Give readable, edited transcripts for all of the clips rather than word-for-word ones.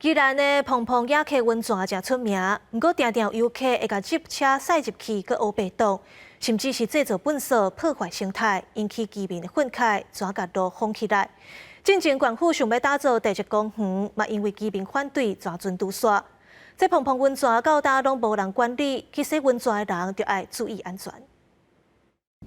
宜蘭的澎澎野溪溫泉誠出名，毋過定定有遊客會共 Jeep 車駛入去，閣烏白擋，甚至是製造糞埽破壞生態，引起居民的憤慨，轉共路封起來。進前縣府想欲打造地質公園，嘛因為居民反對，全陣拄煞。這澎澎溫泉到今攏無人管理，去洗溫泉的人著愛注意安全。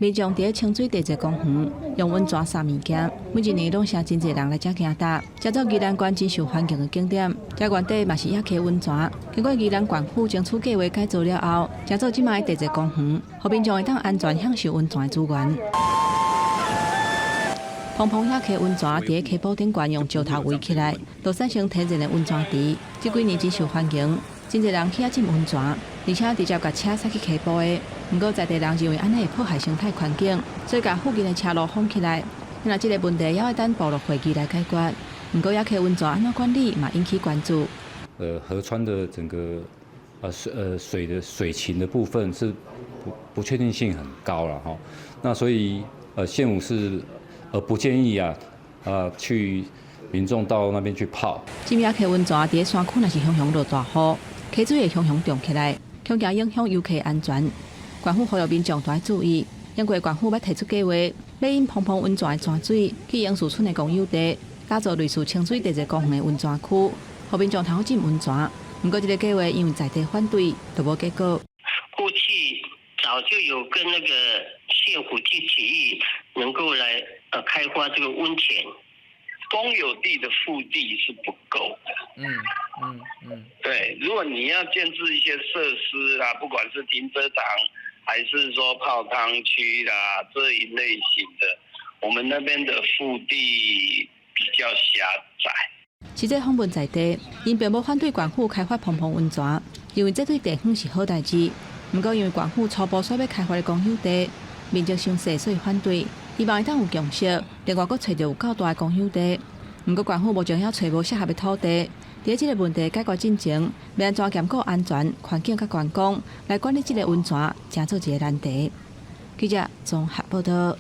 民眾佇咧清水地質公園用溫泉灑物件，每一年攏誠真濟人來遮行踏，這做宜蘭縣真受歡迎的景點。這原底嘛是野溪溫泉，經過宜蘭縣府爭取計畫改造了後，成做這擺的地質公園，予民眾會當安全享受溫泉的資源。澎澎野溪溫泉佇咧溪埔頂懸用石頭圍起來，就產生天然的溫泉池。這幾年真受歡迎，真濟人去遐浸溫泉，而且直接共車駛去溪埔的。毋過在地人認為按呢會破壞生態環境，所以共附近的車路封起來。若這个問題猶愛等部落會議來解決。毋過野溪溫泉按怎管理嘛引起關注。河川的整個水的水情的部分是不確定性很高了哈。那所以縣府是不建議啊去民眾到那邊去泡。這野溪溫泉佇咧山區若是常常落大雨，溪水會常常漲起來，恐驚影響遊客安全。縣府呼籲民眾著愛注意，因過縣府欲提出計劃，欲引澎澎溫泉的泉水去英樹村的公有地，打造類似清水地質公園的溫泉區，予民眾通好浸溫泉。毋過這个計劃因為在地反對，就無結果。過去早就有跟那個縣府去提議，能夠來開發這個溫泉。公有地的腹地是不夠的。對，如果你要建置一些設施啦，不管是停車場，還是說泡湯區啦，這一類型的，我們那邊的腹地比較狹窄。實際訪問在地，𪜶並無反對縣府開發澎澎溫泉，認為這對地方是好代誌。毋過因為縣府初步說欲開發的公有地面積傷細，所以反對。希望會當有共識，另外閣揣著有夠大的公有地。毋過縣府目前猶揣無適合的土地。佇這个問題解決進前，欲按怎兼顧安全、環境佮觀光來管理這个溫泉，誠做一个難題。記者綜合報道。